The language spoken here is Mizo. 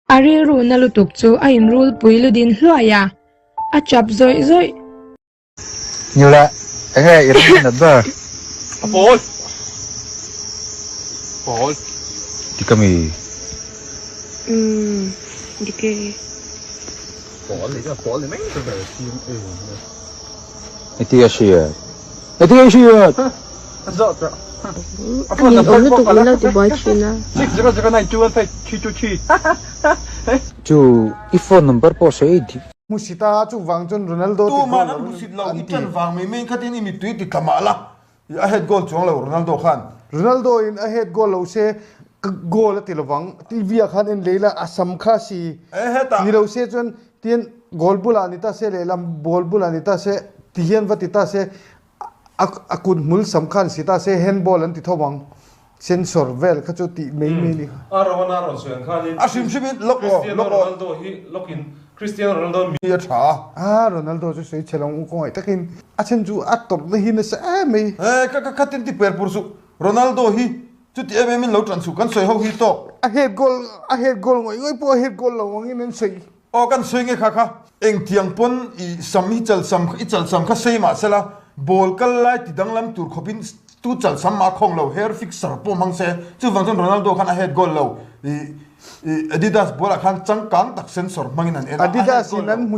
A rilru na lutuk chu a inrulpui ludin hluai a, a chap zawih zawih. Nula, enge i ram nat ber? A pawl. Pawl. Dik ami? Umm, dik e. Pawl ni chuan pawl ni mai chu ber sim e. Eti a hriat. Eti a hriat. A zawh tawh. A nin awm lutuk min lo ti buai thin a. 60092153223. Chu i phone number pawh sawi dik. Hmusit a, chuvang chuan Ronaldo ti goal Tuman an hmusit lo, i ṭan vang mai mai khatin i mittui ti tla mah la, a head goal chuang lo Ronaldo khan. Ronaldo in a head goal lo se ka goal a ti lovang, TV ah khan en lei la, a sam kha si ni lo se chuan tian goal bulah ni ta se lehlam ball bulah ni ta se ti hian va ti ta se a kut hmul sam khan si ta se handball an ti tho ang sensor vel kha chu tih mai mai ni. A Rowan a rawn sawi ang khanin A hrim hrim in lock aw Cristiano lock aw. Ronaldo hi lock in Cristiano Ronaldo mi. Hi a tha a. A Ronaldo chu sawi chhe lo u kawngaih takin a chhan chu a tawrhna hi nasa em mai. E ka ka khatin ti per pur suh Ronaldo hi chuti em em in lo tan suh kan sawi ho hi tawk. A head goal a head goal ngawih ngawih pawh a head goal lo angin an sawi. Aw kan sawi nge kha kha. Engtiang pawn i sam hi chal sam i chal sam kha sei mah sela ball kal lai ti danglam tur khawpin tu chal sam mah a khawng lo hair fixer pawh hmang se chuvang chuan Ronaldo khan a head goal lo i i Adidas ball ah khan changkang tak sensor hmangin an en a a head Adidas goal in lo. an hmu.